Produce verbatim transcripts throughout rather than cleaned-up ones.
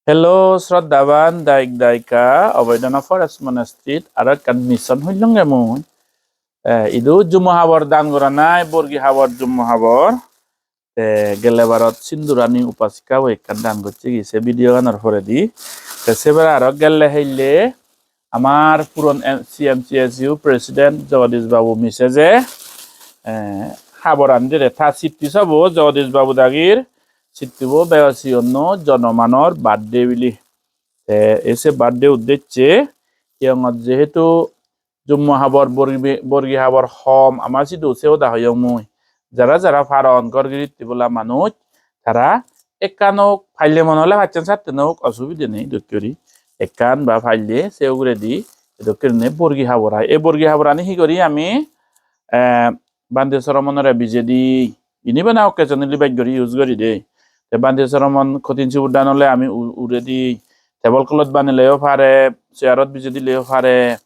Hello, shraddhaban dayok dayika, Oboidana Forest Monastery-t aro ekkan mission hollonge mui. Eh, idu jummo habor dan goranai, borgi habor, jummo habor. Te gelle barot Sindurani upasika bo ekkan dan gocchegi se video ganor poredi. Te sebare aro gelle helle amar puron M-, C M C S U president Jagadish Babu message-e, eh, haboran dire ta sitti sobo Jagadish Babu dagir sittibo bego siyonno jonomanor birthday bili. Te ese birthday uddecche hiyongot jehetu jummo habor, borgi, borgi habor hom, ama sidu se hoda hoyong mui. Jara jara paron, gor giritti bola manuj, tara ekkan ok, palle mone hole pacchen satten ok, osubide nei, dokke guri. Ekkan ba palle se uguredi, dokke gurinei borgi habor ai. Ei borgi haborani hi guri ami, eh, Bhante Soromonore bijedi, ini bana occasionally bej guri use guri de. Te Bhante Soromon Kothin Sibor Dan ole ami u-, uguredi table cloth baneleyo pare, chairot bijedileyo pare,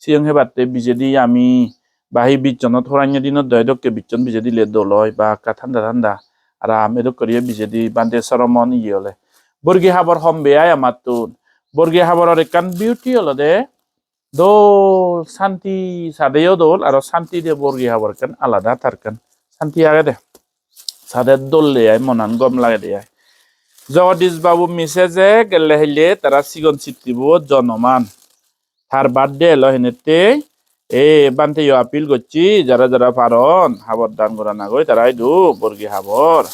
siyong hebatte bijedi ami, ba hi bichonot, horanyo dinot doi dokke bichon bijedi le dol oi, ba ekka thanda thanda aram edok guriye bijedi Bhante Soromon iye ole. Borgi habor hom beyai amattun. Borgi haboror ekkan beauty olode dol, santi, sadeyo dol, aro santi de borgi habor ekkan alada tar ekkan santi agede. Sade dol de ai, monan gom lagede ai. Jagadish Babu message-e gelle helle tara sigon sittibo jonoman. Tar birthday elo henette, e Bhante yo appeal gocchi, jara jara paron, habor dan goranagoi tara idu, borgi habor,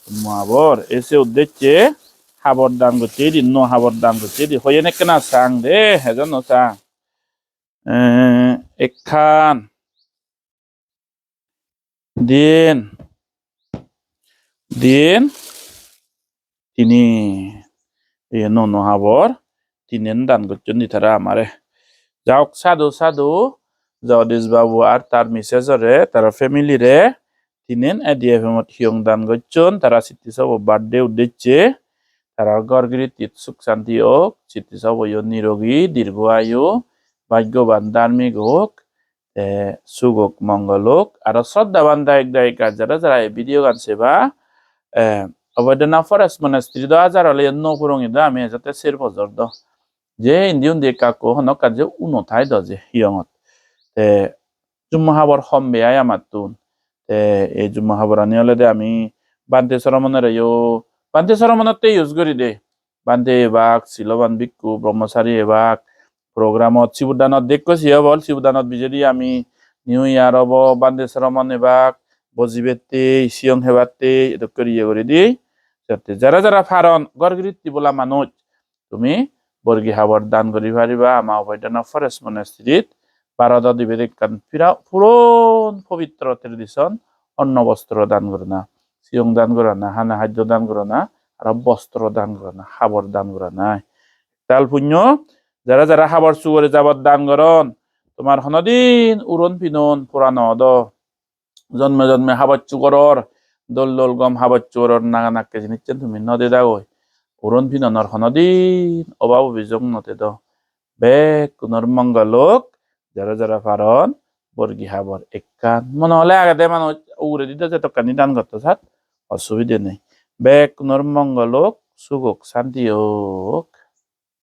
jummo habor, ese uddecche habor dan gocche idi, no habor dan gocche idi, hoyen ekkena sang de, hejo no sang. Eh, ekkan, diyen, diyen, tinen, iye no no habor, tinen dan gocchon di tara amare. Jaok, sadu, sadu, Jagadish Babu ar tar misses-ore, tara family-re, tinen A D F M-ot hiyong dan gocchon, tara sitti sobo birthday uddecche, tara ghor girittit suk santi ok, sitti soboyo nirogi, dirgo ayu, bhagyoban dharmik ok, te suk ok, mongol ok. Aro shraddhaban dayok dayika jara jara ei video gan seba, eh, Oboidana Forest Monastery do ajar ole no purongi do ami ejotte ser bojor do. Je indi undi ekka ekko hono ekkan je uno thai do je hiyongot. Te jummo habor hom beyai amattun. Te ei jummo haborani olode ami Bhante Soromonoreyo, Bhante Soromonotte use guri de. Bhante ebak, siloban bhikkhu, brahmachari ebak, programot, sibor danot dekko siye bol, sibor danot bijedi ami New Year obo, Bhante Soromon ebak, bojibette, siyong hebatte, edokke guri iye guri di. Jatte jara jara paron, ghor giritti bola manuj, tumi borgi habor dan guri pariba, ama Oboidana Forest Monastery-t, Bharodot ibet ekkan pira-, puron pobitro tradition, onno bostro dan gorana, siyong dan gorana, hana haddo dan gorana, aro bostro dan gorana, habor dan gorana. Ektal punyo, jara jara habor sugore jabot dan goron, tomar honodin uron pinon purano odo. Jonme jonme habor sugoror, dol dol gom habor sugoror naga nakke jinissen tumi no dedagoi. Uron pinonor honodin obab obijog no tedo. Bekkunor mongol ok, jara jara paron, borgi habor ekkan. Mone hole agede manuj, uguredi do jedokkani dan gotto sat, osubide nei. Bekkunor mongol ok, suk ok, santi ok.